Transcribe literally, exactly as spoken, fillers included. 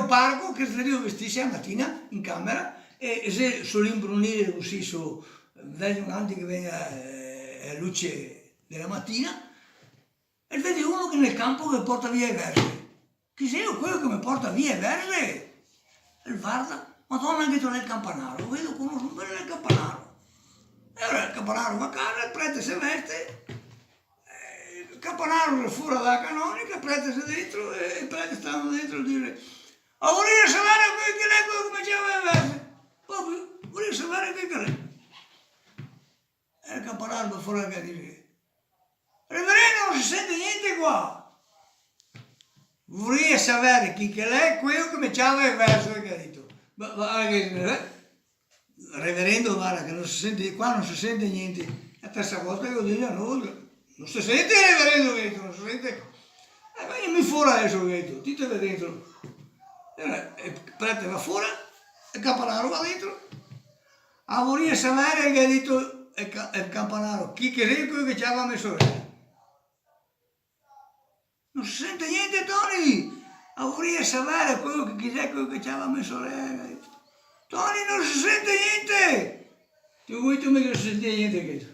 parco, che xe drio vestirse a matina in camera, e, e xe, so lì inbrunire cusì, so, vedo avanti che vien, eh, la luce dela matina, e vede uno che nel campo che porta via e verze. "Chi xelo quelo che me porta via e verze?" E el varda, "Madona, che ghe xe el campanaro, vedo che uno rompe el campanaro." E ora el campanaro va a casa, el prete se veste, eh, el campanaro xe fora dala canonica, el prete xe dentro, e el prete stando dentro el dixe: "Ah, voria saver quel che l'è quelo che me ciava e verze. Proprio, voria saver quel che l'è." E el campanaro da fora che dixe: "Reverendo, no se sente gnente qua." "Voria saver chi che l'è quelo che me ciava e verze", che ga dito. Ma, ma, eh, "Reverendo, varda che no se sente, qua no se sente gnente." Xe la tersa volta che lo digo, "No, no se sente, reverendo", che ga dito, "no se sente." "Eh, vegnime fora deso", che ga dito, "ti te ve dentro." E el prete va fora, e el campanaro va dentro. "Ah, voria saver", che ga dito el ca-, el campanaro, "chi che xe quelo che ciava me sorela?" "No se sente gnente, Toni!" "Ah, voria saver quelo che, chi xe quelo che ciava me sorela." "Toni, no se sente gnente!" "Ti vuto me che no se sente gnente, che?"